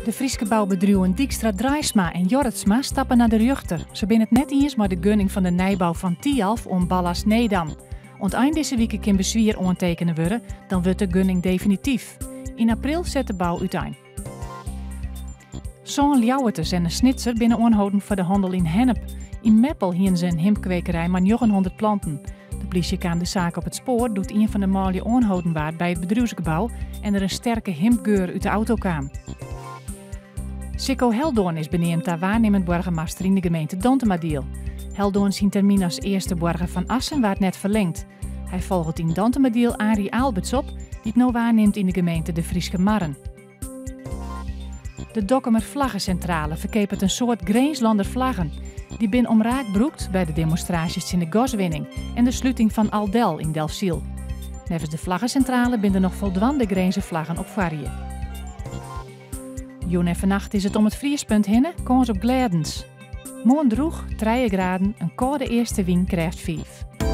De Fryske boubedriuwen Dykstra Draisma en Jorritsma stappe nei de rjochter. Se binne it net iens mei de gunning fan de nijbou fan Thialf oan Ballast Nedam. Oant ein dizze wike kin beswier oantekene wurde, dan wurdt de gunning definityf. Yn april set de bou útein. Sân Ljouwerters en in Snitser binne oanholden foar de hannel yn hennep. Yn Meppel hiene se in himpkwekerij mei 900 planten. De plysje kaam de saak op it spoar doe't ien fan de manlju oanholden waard by it bedriuwsgebou en der in sterke himpgeur út de auto kaam. Sicko Heldoorn is beneamd ta waarnimmend boargemaster yn de gemeente Dantumadiel. Heldoorn syn termyn as earste boarger fan Assen waard net ferlingd. Hy folget yn Dantumadiel Arie Aalberts op, dy't no waarnimt yn de gemeente De Fryske Marren. De Dokkumer Flaggesentrale ferkeapet in soad Grinslander flaggen. Dy binne omraak brûkt by de demonstraasjes tsjin de gaswinning en de sluting fan Aldel yn Delfsyl. Neffens de Flaggesentrale binne der noch foldwaande Grinzer flaggen op foarrie. Jûn en fannacht is it om it friespunt hinne kâns op glêdens. Moarn drûch, 3 graden, in kâlde eastewyn krêft 5.